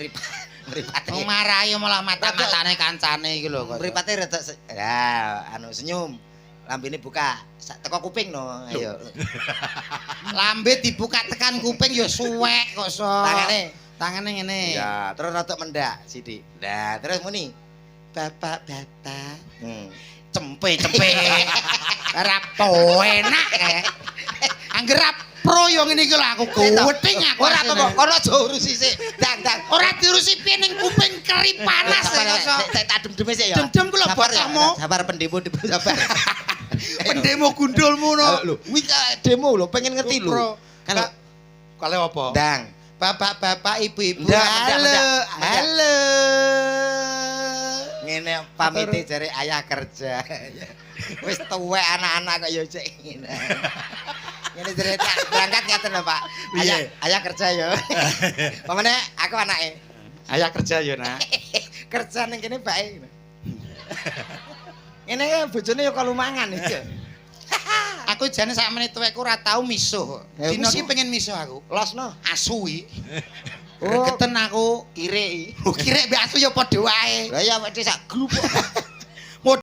Mripat mripate. Wong marahi malah mata-matane kancane iki lho kok. Mripate rada ya anu senyum. Lambene buka, sak teko kuping no. Ayo. Lambe dibuka tekan kuping ya suwek kok so. Tangane. Tangane ngene. Ya, terus rada mendak sithik. Nah, terus muni. Bapak, bapak. Cempe, cempe. Ora po enak kae. Angger ra pro yo ngene iki lho aku gething aku. Ora asline. apa-apa, kono aja urusi sik. Dang, dang. Ora diurusi piye ning kuping keri panas Sabar, ya kok. sik, sik, tak adem-ademe sik ya. Dem-dem ku lho Sabar ya, bocahmu. Sabar pendemo, demo sabar. Pendemo gundulmu no. Lho, kuwi demo lho, pengen ngerti lho. Kalau Kalau apa? Dang. Bapak-bapak, ibu-ibu. Ndak, mendak, Halo, mendak, mendak. halo. Ngene pamite jare ayah kerja. Wis tuwek anak-anak kok ya cek ngene. Ngene jare tak berangkat ngaten lho, Pak. Ayah, ayah kerja ya. Pamane aku anake. Ayah kerja ya, Nak. Kerja ning kene bae. Ngene ya bojone ya kalumangan iki. Aku jane sak menit tuwekku ora tau misuh. Eh, Dina misuh. iki pengen misuh aku. Losno. Asu iki. Oh. Gregeten aku. Kire iki. Oh, kirek mbek asu ya padha wae. Lah ya wis sak grup.